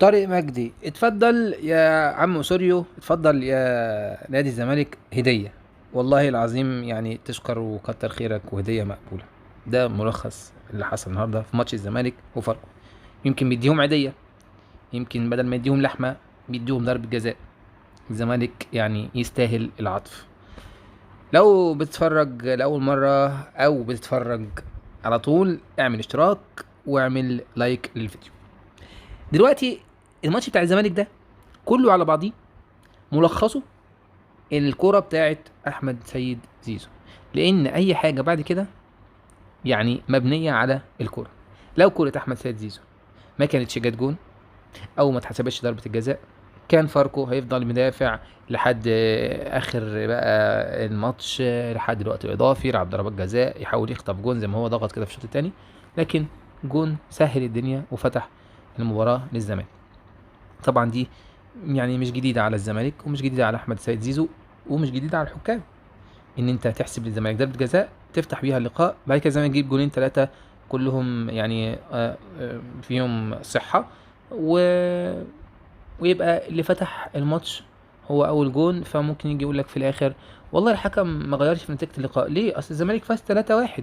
طارق مجدي، اتفضل يا عم اوسوريو، اتفضل يا نادي الزمالك، هدية والله العظيم، يعني تشكر وكتر خيرك وهدية مقبولة. ده ملخص اللي حصل النهارده في ماتش الزمالك وفاركو. يمكن بيديهم عيدية، يمكن بدل ما يديهم لحمة بيديهم ضربة جزاء. الزمالك يعني يستاهل العطف. لو بتتفرج لأول مرة أو بتتفرج على طول اعمل اشتراك واعمل لايك للفيديو. دلوقتي الماتش بتاع الزمالك ده كله على بعضيه ملخصه الكرة بتاعت أحمد سيد زيزو، لأن أي حاجة بعد كده يعني مبنية على الكرة. لو كرة أحمد سيد زيزو ما كانتش جت جون أو ما اتحسبتش ضربة الجزاء، كان فاركو هيفضل مدافع لحد آخر بقى الماتش، لحد الوقت الإضافي، يلعب ضربات جزاء، يحاول يخطف جون زي ما هو ضغط كده في الشوط الثاني، لكن جون سهل الدنيا وفتح المباراة للزمالك. طبعا دي يعني مش جديدة على الزمالك، ومش جديدة على أحمد سيد زيزو، ومش جديدة على الحكام، إن أنت تحسب للزمالك ضربة جزاء تفتح بيها اللقاء، بعد كده الزمالك يجيب جولين 3 كلهم يعني فيهم صحة، ويبقى اللي فتح الماتش هو أول جون. فممكن يجي يقول لك في الآخر والله الحكم ما غيرش في نتيجة اللقاء، ليه؟ أصل الزمالك فاز 3-1،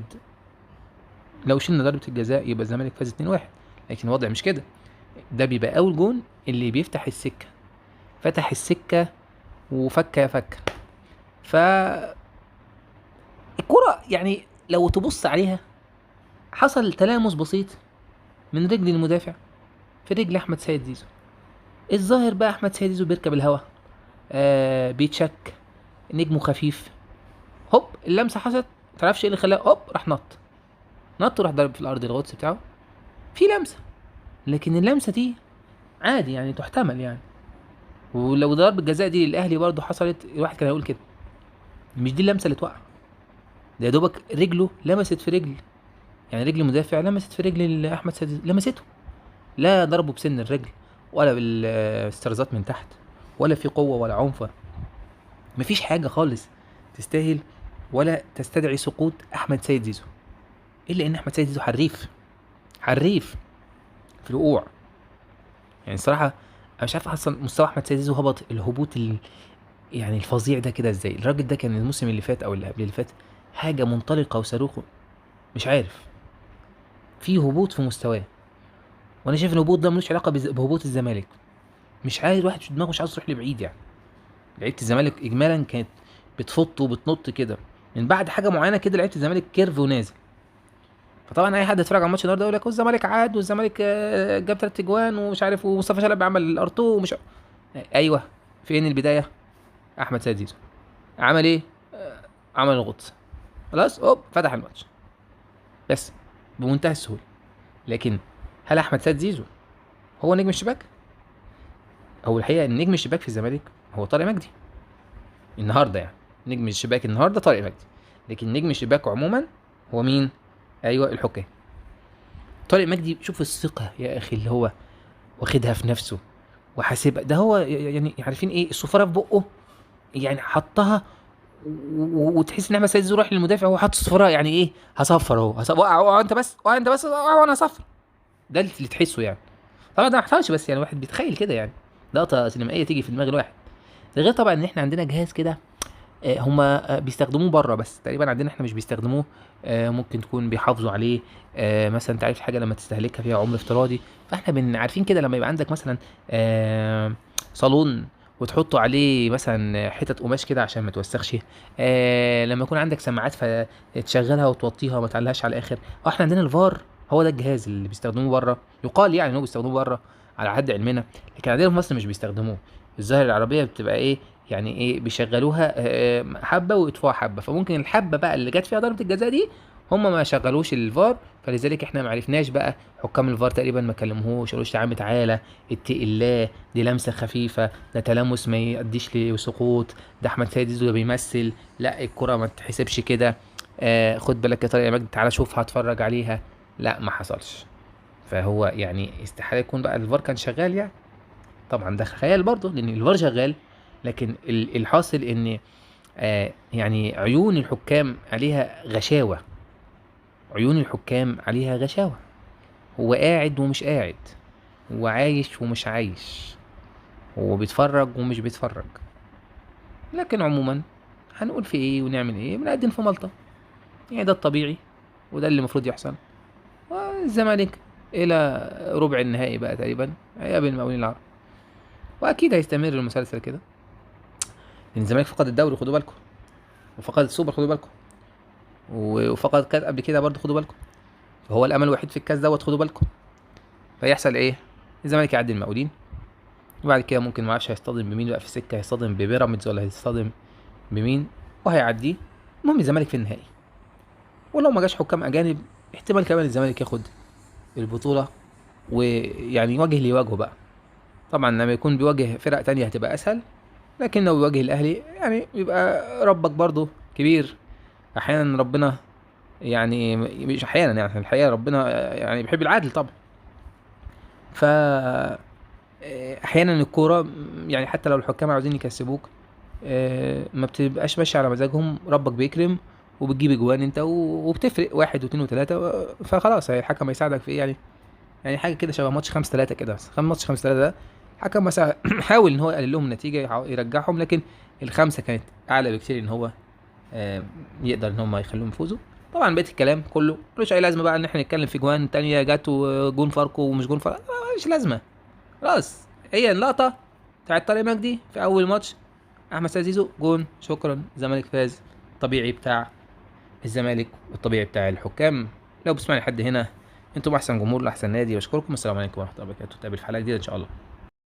لو شلنا ضربة الجزاء يبقى الزمالك فاز 2-1، لكن الوضع مش كده. ده بيبقى أول جون اللي بيفتح السكة، فتح السكة وفك يا فك. ف الكرة يعني لو تبص عليها حصل تلامس بسيط من رجل المدافع في رجل أحمد سيد زيزو. الظاهر بقى أحمد سيد زيزو بيركب الهوا، بيتشك، نجمه خفيف، هوب اللمسة حصلت، متعرفش ايه اللي خلاه هوب راح نط، نط وراح ضرب في الأرض الغطس بتاعه، في لمسة، لكن اللمسة دي عادي يعني تحتمل يعني. ولو ضربة الجزاء دي للأهلي برضه حصلت الواحد كان هيقول كده، مش دي اللمسة اللي توقع، ده يا دوبك رجله لمست في رجل، يعني رجل المدافع لمست في رجل أحمد سيد زيزو، لمسته، لا ضربه بسن الرجل ولا بالاسترزات من تحت، ولا في قوة ولا عنف، مفيش حاجة خالص تستاهل ولا تستدعي سقوط أحمد سيد زيزو، إلا إن أحمد سيد زيزو حريف، حريف في الوقوع. يعني الصراحة أنا مش عارف أصلا مستوى أحمد سيد زيزو هبط الهبوط يعني الفظيع ده كده إزاي. الراجل ده كان الموسم اللي فات أو اللي قبل اللي فات حاجة منطلقة وصاروخ، مش عارف في هبوط في مستواه، وأنا شايف إن الهبوط ده ملوش علاقة بهبوط الزمالك. مش عايز الواحد دماغه مش عاوز تروح لبعيد يعني. لعيبة الزمالك إجمالا كانت بتفط وبتنط كده من بعد حاجة معينة كده، لعيبة الزمالك curve ونازل. فطبعا اي حد يتفرج على الماتش النهارده يقول لك والزمالك عاد، والزمالك جاب 3 اجوان ومش عارف، ومصطفى شلبي عمل الارتو ومش ايوه، فين البداية؟ احمد سيد زيزو عمل ايه؟ عمل الغطس، خلاص هوب فتح الماتش بس بمنتهى السهولة. لكن هل احمد سيد زيزو هو نجم الشباك؟ هو الحقيقة ان نجم الشباك في الزمالك هو طارق مجدي النهارده، يعني نجم الشباك النهارده طارق مجدي، لكن نجم الشباك عموما هو مين؟ ايوه الحكام. طارق مجدي شوف الثقة يا اخي اللي هو واخدها في نفسه وحاسبها، ده هو يعني عارفين ايه الصفاره في بقه، يعني حطها وتحس ان احمد سيد زيزو راح للمدافع وهو حاطط الصفاره، يعني ايه هصفر اهو، وقع، وقع انت بس، وقع انت بس، وقع وانا هصفر، ده اللي تحسه يعني. طبعا ده ما حصلش، بس يعني الواحد بيتخيل كده، يعني لقطة سينمائية تيجي في دماغ الواحد. ده غير طبعا ان احنا عندنا جهاز كده، هما بيستخدموه بره بس تقريبا عندنا احنا مش بيستخدموه، ممكن تكون بيحافظوا عليه، مثلا انت عارف حاجة لما تستهلكها فيها عمر افتراضي، فاحنا عارفين كده لما يبقى عندك مثلا، صالون وتحطوا عليه مثلا حتت قماش كده عشان ما توسخش، لما يكون عندك سماعات فتشغلها وتوطيها وما تعلقهاش على الاخر. احنا عندنا الفار هو ده الجهاز اللي بيستخدموه بره، يقال يعني ان هو بيستخدموه بره على حد علمنا، لكن عندنا في مصر مش بيستخدموه. الظاهر العربية بتبقى ايه يعني ايه بيشغلوها، حبه ويطفوها حبه، فممكن الحبة بقى اللي جت فيها ضربه الجزاء دي هم ما شغلوش الفار، فلذلك احنا ما عرفناش بقى حكام الفار تقريبا ما كلموهوش، قالوش يا عم تعالى اتقي الله، دي لمسه خفيفة، ده تلامس ما يؤديش لسقوط، ده احمد سيد زيزو ده بيمثل، لا الكره ما تتحسبش كده، خد بالك يا طارق يا مجدي تعالى شوفها اتفرج عليها، لا ما حصلش. فهو يعني استحالة يكون بقى الفار كان شغال يعني، طبعا ده خيال برضه لان الفار شغال، لكن الحاصل ان، يعني عيون الحكام عليها غشاوة، عيون الحكام عليها غشاوة، هو قاعد ومش قاعد، وعايش ومش عايش، وبيتفرج ومش بيتفرج. لكن عموما هنقول في ايه ونعمل ايه؟ بنقدم في مالطا، يعني ده الطبيعي وده اللي المفروض يحصل. والزمالك الى ربع النهائي بقى تقريبا هيقابل المقاولين العرب، واكيد هيستمر المسلسل كده، لان الزمالك فقد الدوري خدوا بالكم، وفقد السوبر خدوا بالكم، وفقد كاس قبل كده برضه خدوا بالكم، فهو الامل الوحيد في الكاس دوت خدوا بالكم. فيحصل ايه؟ الزمالك يعدي المقاولين، وبعد كده ممكن ما اعرفش هيصطدم بمين بقى في السكة، هيصطدم ببيراميدز ولا هيصطدم بمين، وهيعديه. المهم الزمالك في النهائي، ولو ما جاش حكام اجانب احتمال كمان الزمالك ياخد البطولة، ويعني يواجه اللي يواجهه بقى. طبعا لما يكون بيواجه فرق تانية هتبقى اسهل، لكن لو بيواجه الاهلي يعني بيبقى ربك برضو كبير. احيانا ربنا يعني مش احيانا، يعني الحقيقة ربنا يعني بيحب العدل طبعا. ف احيانا الكورة يعني حتى لو الحكام عاوزين يكسبوك ما بتبقاش ماشية على مزاجهم، ربك بيكرم وبتجيب اجوان انت وبتفرق 1 و2 و3، فخلاص الحكم هيساعدك في ايه يعني؟ يعني حاجة كده شبه ماتش 5-3 كده، بس ماتش 5-3 ده الحكم مثلا حاول ان هو يقلل لهم النتيجة، يرجعهم، لكن ال5 كانت اعلى بكتير ان هو يقدر ان هم يخلوهم يفوزوا. طبعا بقية الكلام كله ملوش اي لازمه بقى ان احنا نتكلم في جوان تانية جت وجون فاركو ومش جون فاركو، مش لازمه خلاص. هي اللقطة بتاعت طارق مجدي في اول ماتش، احمد سيد زيزو جون، شكرا، الزمالك فاز. الطبيعي بتاع الزمالك والطبيعي بتاع الحكام. لو بتسمعني لحد هنا انتم احسن جمهور لاحسن نادي، بشكركم. السلام عليكم ورحمة الله وبركاته، نتقابل في حلقة جديدة ان شاء الله.